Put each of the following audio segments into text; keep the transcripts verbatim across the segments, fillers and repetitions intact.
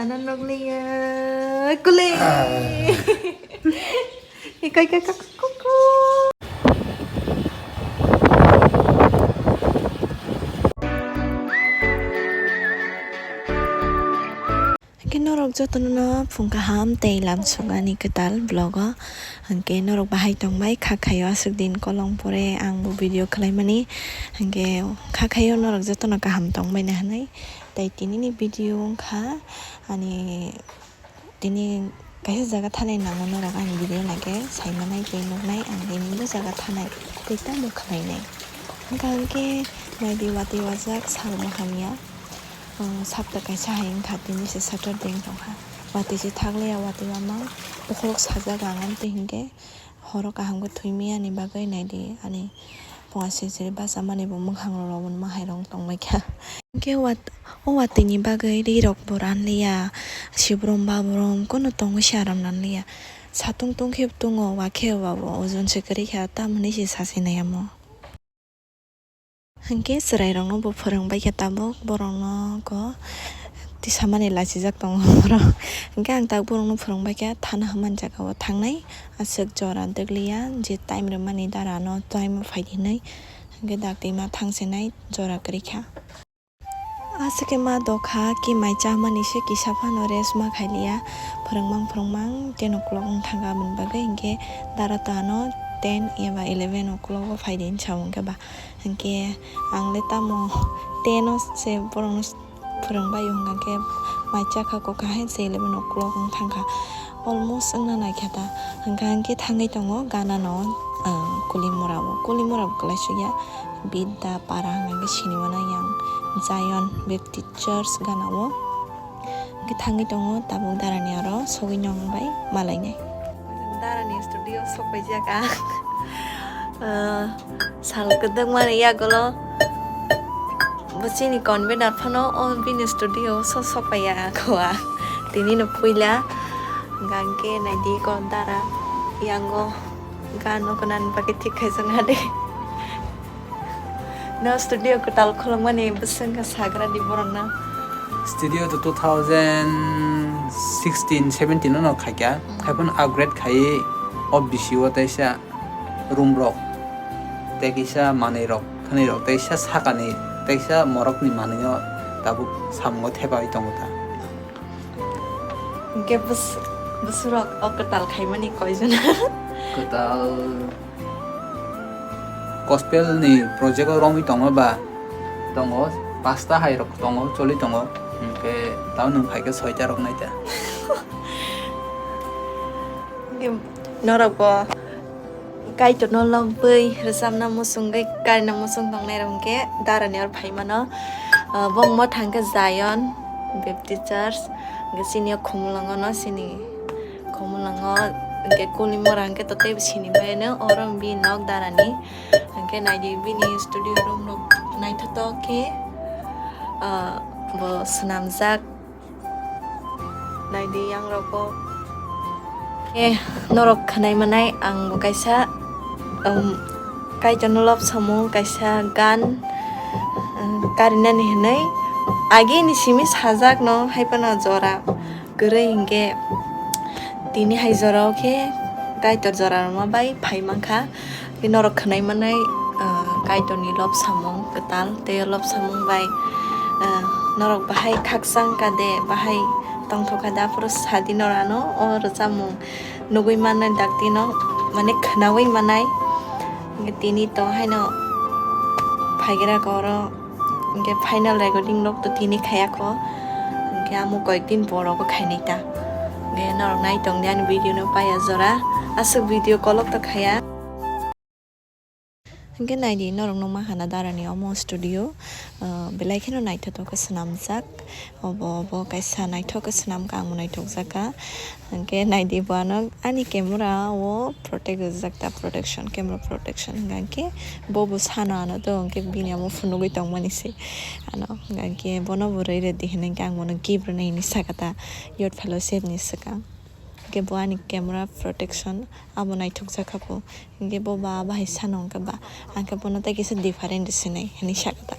Nokliya kule. Ikai kai kak kuku. Hwnkhe norok jotono no phung kaham tei lam sukani kwtal vlog o. Hwnkhe norok bahai tongbai kha khaio aswk din kolong pore ang bo video khlaimani. Hwnkhe kha khaio norok jotono kaham tongbai na hwnwi. Tei tini ni video wngkha ani tini kaisa jaga thanai nango norok ani video naikhe saimanai tei nuknai ang tini bo jaga thanai tei tamo khlainai. Hwnkha hwnkhe naidi watwi wajak sal bo hamya. Sapta kaisa hai wngkha tini se Saturday wngtongkha. Watwi se thaklaiya watwi wamang bokhorok sajak ang amtwi hinkhe. Horo kaham khe thwimani bagwi naidi ani pungsa siri bachamani bo mwkhang rok bo mahairok tongbaikha. Hwnkhe o watwini bagwi rirok bo ranliya, sibrum babrum kunu tongwi se aram ranliya. Satung tungkhe tungo, wakhe babo ojon se kwrwikha, tamoni se sasinai omo. Hwnkhe chwrairokno bo phwrwngbaikha tabuk, borokno ko tisamani lachijak tongo borok. Hwnkhe ang tabuk borokno phwrwngbaikha thana hwnmani jagao thangnai, aswk jora dwkliya, je time rwmani dara no time o phaidi hinwi. Hwnkhe dakti ma thangsinai jora kwrwikha. Aswk khe ma dokha khe mai chamani se kisa phano rest ma khailiya, phwrwngmang phwrwngmang ten o'clock wng thangkha aboni bagwi, hwnkhe dara to ano ten eba eleven o'clock o phaidi hinwi samung khe ba. Hwnkhe ang le tamo ten o se borokno phwrwngbaio hwnkha khe mai chakha kokha hai se eleven o'clock wng thangkha, almost wngna naikha ta. Hwnkha hwnkhe thangwi tongo Gana no, ah, Kulimura o, Kulimura bo kwlai sukya Bidda Para hwnkha khe sini mano yang Zion Baptist Church Gana o. Hwnkhe thangwi tongo tabuk darani aro sogwi nong bai malainai. Darani studio sokpaijak ang. Ah, sal kwdwkmani yagulo bo chini convener phano o bini studio o sok sokpaiya kho ang. Tini no puila hwnkha hwnkhe naidi ko dara yango gano kwnani bagwi thik khaijak na de. No studio kwtal khulukmani bwswk wngkha sagra di borokno. Studio to two thousand sixteen seventeen no khaikha. Mm. Haiphano upgrade khaiwi o bisi o teisa room rok, tei kisa manwi rok, khwnwi rok, teisa sakani, teisa morokni manwi o tabuk samungo thepawi tongo ta. Hwnkhe bwswk, bwswk rok o kwtal khaimani koijon? Kwtal gospel ni project o romwi tongo ba tongo, pasta hai rok tongo, choli tongo, hwnkhe tamo nwng phaikhe soita rok naita. Hwnkhe norok bo Kaitorno lobwi rwchapna muchungwi karina muchung tongnairok hwnkhe darani aro phaimano. Ah, bo wngma thangkhe Zion Baptist Church, hwnkhe chini o Khumulwngo no, chini Khumulwngo hwnkhe Kulimura hwnkhe to teibo sini mano, oro bini nok darani. Hwnkhe naidi bini studio room rok naithotok khe, ah, bo swnamjak. Naidi yang rokbo. Eh, norok khwnai manai ang bo kaisa, um, Kaitorno lobsamung kaisa gan, um, karinani hinwi agini simi sajak no haiphano jora kwrwi hinkhe tini hai jora o khe Kaitor jora rwma bai phai mankha. Norok khwnai manai, ah, Kaitorni lobsamung kwtal tei o lobsamung bai, ah, norok bahai khakchang kha de, bahai tongthok kha de, aphuru sadi norano o rwchapmung nugwi mannai, daktino mane khwnawi manai. Tini to haino phaigra khe oro. Hwnkhe final recording rok to tini khaya kho. Hwnkhe amo koyek din poro bo khainai ta. Hwnkhe norok nai tong di ani video no paya jora. Aswk video kolok to khaya. Hwnkhe nai di norok no ma hana darani omo studio. Ah, belai kheno naithotok khe swnamjak. Obo, obo kaisa naithok khe swnamkha, ang bo naithokjak kha. Hwnkhe naidi bo ano ani camera o protect rijak ta, protection, camera protection hwnkha hwnkhe bo bo sano ano to hwnkhe bini amo phunugwi tongmani se ano hwnkha hwnkhe bono bo rwi rwdi hinwi hwnkhe ang bono gift rwnai hinwi sakha ta Youth Fellowship ni swkang. Hwnkhe bo ani camera protection abo naithokjak kha bo hwnkhe bo ba bahai sano hwnkhe ba ang khe bono tei kisa different sinai hinwi sakha ta.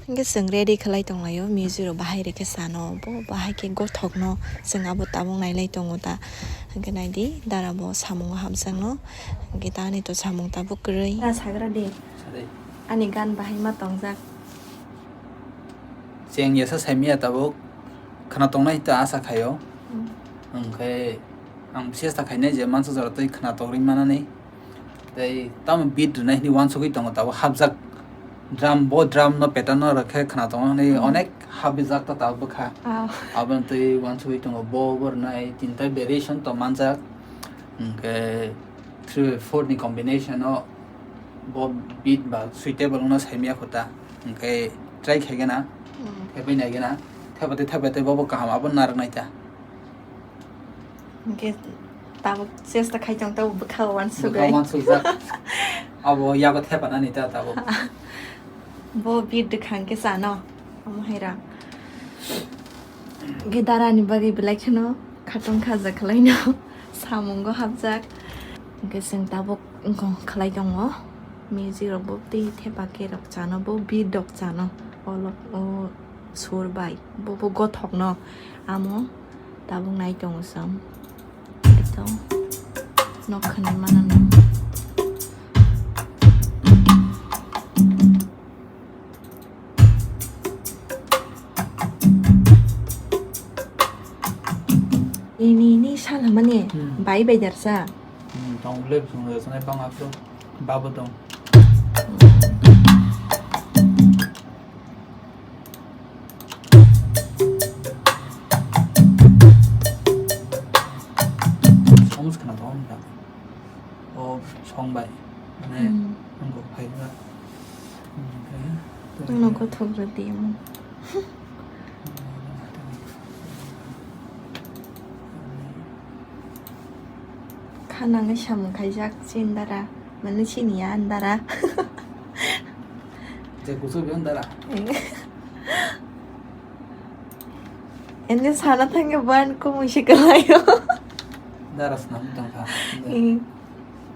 Hwnkhe chwng ready khlai tonglaio, music rok bahai rwkhe chano, bo bahai khe gothokno chwng abo tabuk nailai tongo ta. Hwnkhe naidi, dara bo samungo hapjakno, hwnkhe ta ani to samung tabuk kwrwi. Na sagra di. Sade. Ani gan bahai ma tongjak. Cheng yasa saimia tabuk khna tongnai ta asa khaio. Hmm. Hwnkhe ang chesta khainai je mansa jora tei khna tongwi manani. Tei tamo beat rwnai hwnwi uansugwi tongo tabuk hapjak drum, bo drum no pattern no rwkhe khna tongo hwnwi Hmm. onek hapjak ta tabuk bwkha. Ah. Aboni tei uansugwi tongo bo, bo rwnai tinta variation tong manjak. Hwnkhe three by four ni combination o bo beat ba suitable wngna saimaya kho ta. Hwnkhe try khaigena, Hmm. thepai naigena, thepatwi thepatwi bobo kaham abo narwknai ta. Hwnkhe tabuk chesta khai tong tabuk bwkha o uansugwi. Bwkha uansukjak. Abo yago thepanani ta tabuk. Bo beat rwkha hwnkhe chano. Omo hai rang. Hwnkhe darani bagwi belai kheno khatong khaja khwlaino. Samungo hapjak. Hwnkhe chwng tabuk wngkha khlai tongo. Music rok bo tei thepa kerok chano, bo beat rok chano. Olo o sur bai. Bo bo gothokno amo tabuk nai tongo chwng. Eto nok khwnwi manano. Ini, ini salamani Hmm. bai bai darsa. Hmm, tong le sung le sanai bang apro babo tong. Songs khna tong da. O song bai. Mane Hmm. nangkuk phai da. Oke. Ang nogo thok rw di mo. Khanangwi samung khaijak chini dara, mane sini ya ani dara. Je kusu biyan dara. Ende sana thangya ban kumui se kalayo. Dara swnam tongkha.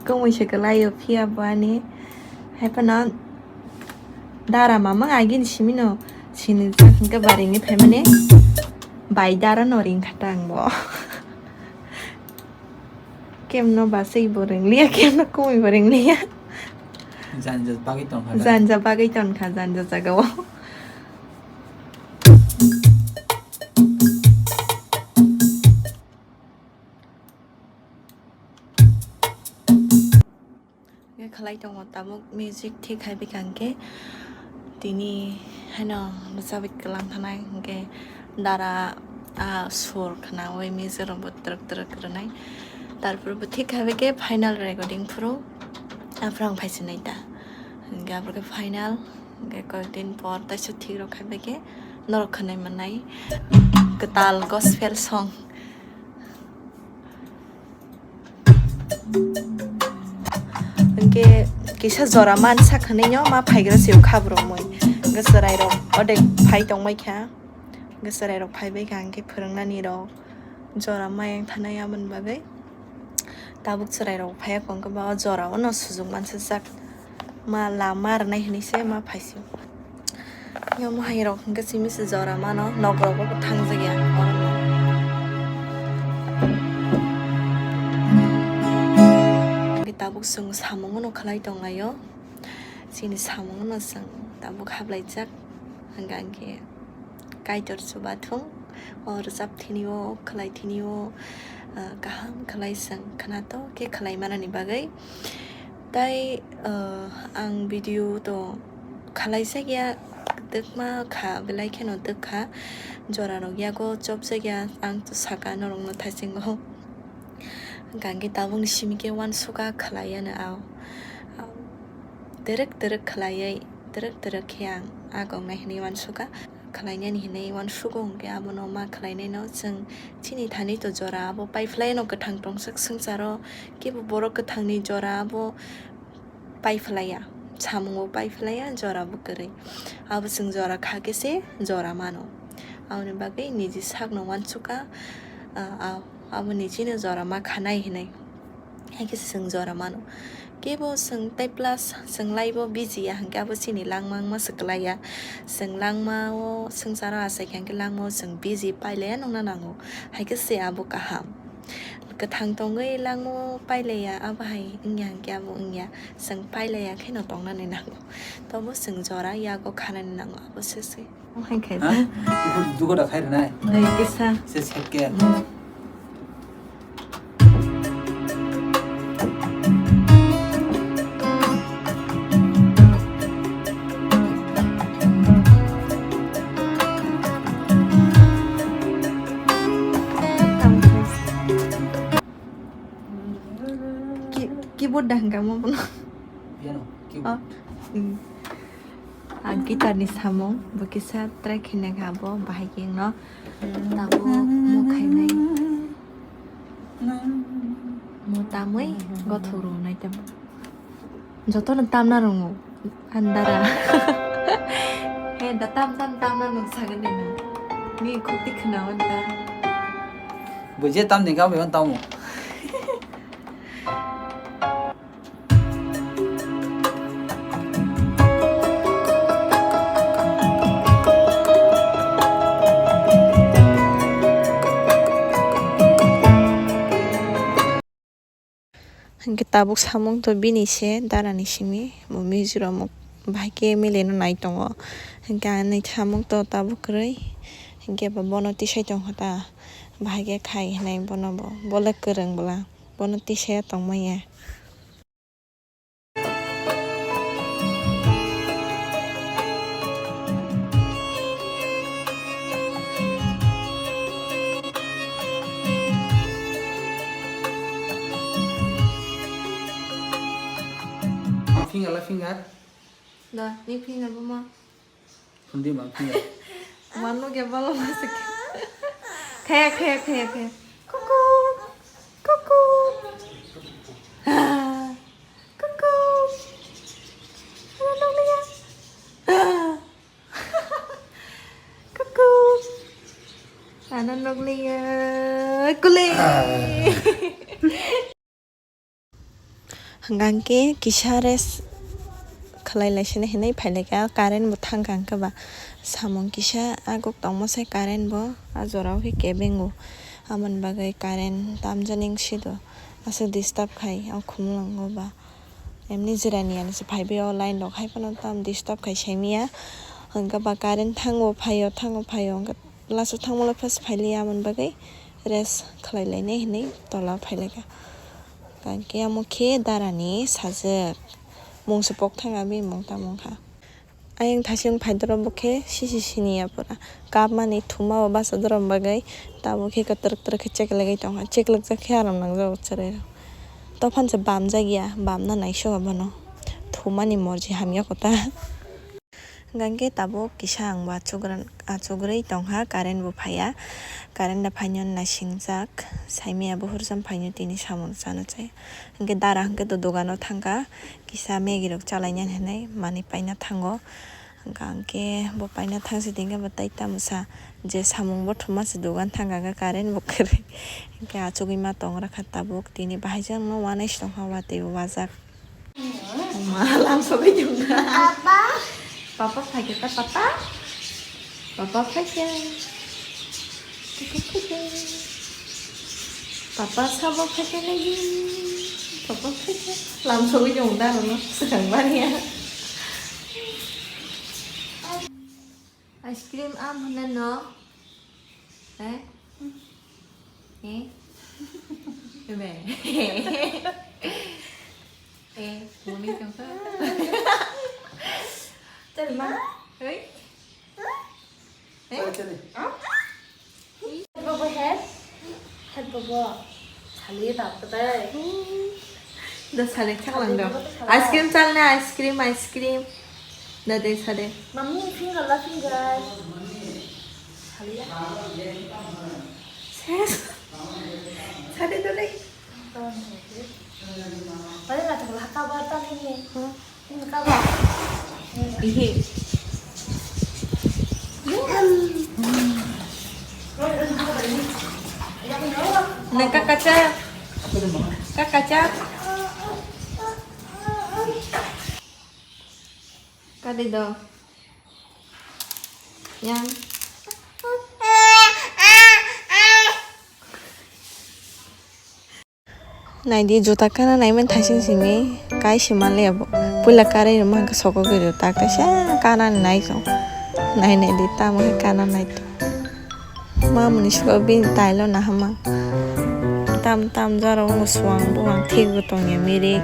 Kumui se kalayo phiya bo ani. Hai phano dara mamang agini simino sinijak hwnkhe baringni phaimani bai dara no ringkha ta ang bo. Kemno basai bo ringliya, kemno kumui bo ringliya. Janja bagwi tongkha da. Janja bagwi tongkha, janja jagao. Khe khlai tongo tabuk music thik hai bwkha hwnkhe tini haino bwchabwi kwlang thanai hwnkhe dara a sur khwnawi music rokbo twrwk twrwk rwnai. Tarpor bo thik hai bwkhe final recording phuru aphuru ang phaisinai ta. Hwnkhe aphuru khe final, hwnkhe koyekdin por taisa thik rok hai bwkhe norok khwnai mannai kwtal gospel song. Hwnkhe kisa jora mansa khwnaino ma phaigra se khabrokmwi. Hwnkhe chwrairok odek phai tongbaikha. Hwnkhe chwrairok phaibaikha hwnkhe phwrwngnanirok jora mayang thanai aboni bagwi. Tabuk chwrairok phaiya kho hwnkhe ba o jorao no sujuk mansajak. Ma lama rwnai hinwi se ma phaisio. Omo hai rok hwnkhe simi se jora mano, nok rok bo thangjakya oro no. Hwnkhe tabuk chwng samung no khlai tonglaio. Chini samung no chwng tabuk haplaijak. Hwnkhe Kaitor chubathung, o rwchap thini o, khlai thini o, ah, kaham khlai chwng khwnatok khe khlai manani bagwi. Tai, ah, ang video to khlai jakya, twkma kha, belai kheno twk kha, jora rok yago chop jakya, ang to saka norok no thaisingo. Hwnkhe tabukni simi khe uansukha khlai ano ao. Twrwk twrwk khlaiwi, twrwk twrwk khe ang a kok nai hinwi uansukha. Khlainani hinwi uansugo hwnkhe abono ma khlainaino chwng chini thani to jora abo paiphlaino kwthang tongsak swngcharo, kebo borok kwthangni jora abo paiphlaiya, samungo paiphlaiya, jora bo kwrwi. Abo chwng jora kha khe se jora mano. Aboni bagwi niji sakno uansukha, ah, ah, abo nijino jora ma khanai hinwi. Hai khe se chwng jora mano. Kebo chwng tei plus chwng laibo busy ya, hwnkhe abo chini langma wngma se kwlai ya. Chwng langma o swngcharo achaikha hwnkhe langma o chwng busy pailaiya nokna nango. Haikhe se abo kaham. Kwthang tongwi langma o pailaiya, abo hai wngya hwnkhe abo wngya. Chwng pailaiya kheno tongnani nango. Tobo chwng jora yago khanani nango, abo se se. Hai khai Ha? ta. Ibu dugo da khai rwnai. Hai kisa. Se sekke. Hmm. Ki-, keyboard da hwnkha mo bono? Piano, keyboard. Oh. Hmm. Ah, guitar ni samung, bo kisa track hinwi kha bo, bahai khe no tabuk mo khainai. Mo tamwi gothok rwnai tamo. Jotono tamna rwngo, andara. He da tam tam tamna rwng sagani no. Ni khukti khwnawan ta. Bo je tam ni gam yon tamo. Hwnkhe tabuk samung to bini se, dara ni simi, bo mizoram bahai khe mile no nai tongo. Hwnkhe ani samung to tabuk kwrwi, hwnkhe bo bono tisai tongkha ta, bahai khe khai hinai bono bo, bo le kwrwng bwla, bono tisai ya tongmani ya. Finger la finger. Da, ni finger bo ma. Hundi ma khe. Mano khe balo ma se khe. Khe, khe, khe, khe. Kuku. Kuku. Ah. Kuku. Ano nokliya. Ah. Kuku. Ano nokliya. Kule. Hwnkha hwnkhe kisa rest khlai lai sini hinwi phai lai kha, current bo thang kha hwnkhe ba samung kisa aguk tongma se current bo a jora o khe kebengo, amoni bagwi current tamjani wngsi do aswk disturb khai o khumulwngo ba emni jirani ani se phai bai o line rok hai phano tam disturb khai sai manya hwnkhe ba current thango phaio thango phaio hwnkhe. Laso thangmalo first phailiya, amoni bagwi rest khlai lainai hinwi tola phailaikha. Hwnkhe amo khe darani sajwk. Mungsa pok thang abi mung tamo wngkha. Ayang thasing phaidoro bo khe sisi siniya pura. Kapmani thumao bachadoro bagwi tabuk khe kwtwrwk kwtwrwk khe cheklagwi tongkha. Cheklakjak khe aram nangjago chwrairok. Tophansa bamjakya, bamna naisogo bono. Thumani morji hamya kota. Hwnkhe tabuk kisa ang bo achuk, achugwi tongkha, current bo phaiya, current da phainani naisingjak, saimaya buphuru jani phainani tini samung chana chai. Hwnkhe dara hwnkhe to dogano thangkha, kisa Maggie rok chalainani hinwi manwi paina thango. Hwnkhe bo paina thangsi tongkhe bo tai tamo sa je samung bo thumasi dogan thangkha hwnkhe current bo kwrwi. Hwnkhe achugwi ma tongrakha tabuk tini bahai jang no uanaisi tongkha watwi bo wajak. Ma, lamsogwi tongkha. Papa. Papa phaikha ta, papa. Papa phaikha. Papa phaikha. Papa sabo phaikha lagi. Papa phaikha. Lamsogwi tongkha ta, ano swkang manya. Ice cream am hwnna no? Eh? Eh? Ebe. Eh, muni tongkha. Tell ma. Oi. Eh? Tell, tell. Baba head. Head baba. Sali ta kata. Da sali chaklang do. Ice cream chalna, ice cream, ice cream. Da de sade. Mami finger la finger. Sali ya. Ses. Sade do dai. Bale na tong la ka ba ta ni. Ihi. Nang kakacha. Kakacha. Adi do. Yang. Naidi juta kana naiman thaising simi kai se manliya bo. Puila karai rwma hwnkhe sokogwi rw tak kaisa kana nai song. Nai naidi tamo khe kana nai to. Mamoni suka bini tailo nahama. Tam tam jora wngmo suang buang thik bo tongya mirik.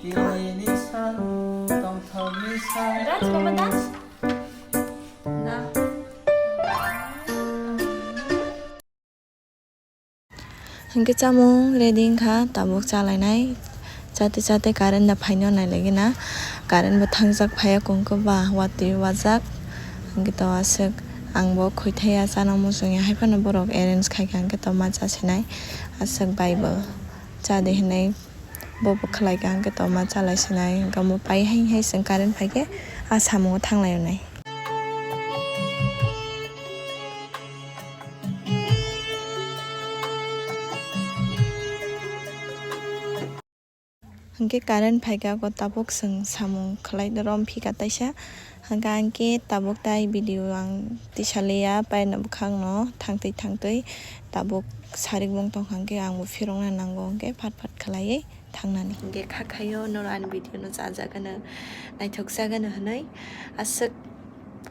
Tini ni sal, tongthokni sal. Dance, mama, dance. Hwnkhe chamung ready wngkha, tabuk chalainai. Chate chate current da phaino nailaigwna. Current bo thangjak phaiya kungkhe ba watwi wajak. Hwnkhe to aswk ang bo khwithaiya chana muchungya, haiphano borok arrange khaikha, hwnkhe to ma chasinai. Aswk bai bo chadi hinwi bo bo khwlaikha, hwnkhe to ma chalaisinai. Hwnkhe omo pai hai hai chwng current phaikhe a samungo thanglainai. Hwnkhe current phaikha, o tabuk chwng samung khwlai rom phika taisa. Hwnkhe ang khe tabuk tai video ang tisaliya, paina bwkhakno thangtwi thangtwi tabuk sarik bong tongkha, hwnkhe ang bo phirokna nango, hwnkhe phat phat khwlaiwi thangnani. Hwnkhe kha khaio norok ani video no chajak gano, naithok jak gano hwnwi aswk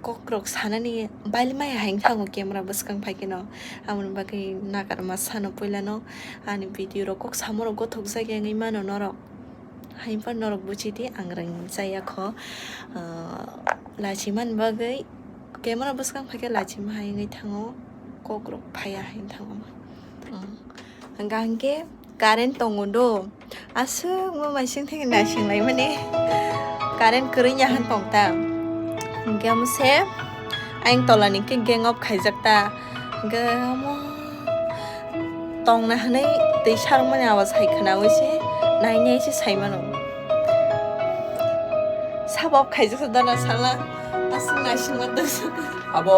kok rok sanani bailmaya hai wngkha ang camera bwskang phai kheno. Aboni bagwi nakarma sano puilano ani video rok kok samorok gothok jak ya wngwi mano norok. Hain phano norok buchidi ang rwng chaya kho, ah, lachimani bagwi camera bwskang phai khe lachima hai wngwi thango, kok rok phaiya hai wngwi thango. Hwnkha hwnkhe current tongo do. Aswk bo maising thangwi naising laimani. Current kwrwngya han tong ta. Hwnkhe omo se ayang tola ni khe gang off khaijak ta. Hwnkhe omo tongna hwnwi twi sarwkmani awas hai khwnawi se nainai se sai mano. Sabo off khaijak ta dana sala. Aswk naising ma tongsa. Abo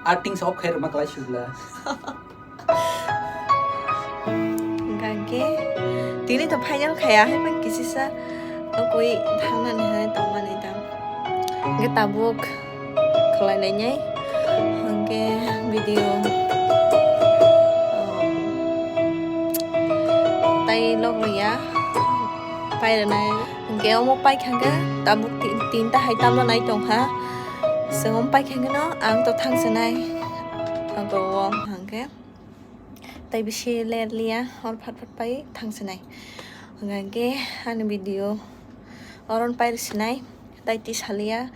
arting se off khai rwma klai sibla. Hwnkha hwnkhe tini to final khaya, hai ma kisisa tongwi thangnani hai tongmani ta. Hwnkhe tabuk khwlai lainai, hwnkhe video, um, tai log liya, pai rwnai. Hwnkhe omo paikha hwnkhe tabuk tin, tinta hai tamo nai tongkha. Chwng omo paikha hwnkhe no ang to thangsinai. Ang to o hwnkhe. Tai bisi ler liya, hor phat phat pai thang sinai. Hwnkha hwnkhe ani video oron pai rw sinai, tai twi saliya,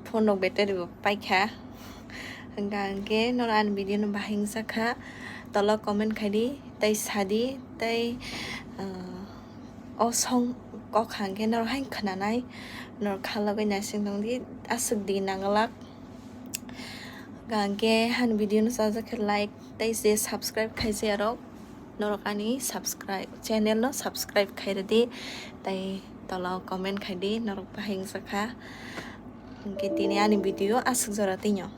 phone rok battery bo paikha. Hwnkha hwnkhe norok ani video no bahai wngjakha, tola comment khaidi, tai sadi, tai, ah, o song kok hwnkhe norok haino khwnanai, norok kha logwi naising tongdi, aswk di nanglak. Hwnkha hwnkhe ani video no chajak khe like tei je subscribe khaijak rok, norok ani subscribe, channel no subscribe khairwdi, tei tola o comment khaidi, norok bahai wngjakha. Hwnkhe tini ani video aswk jora twino.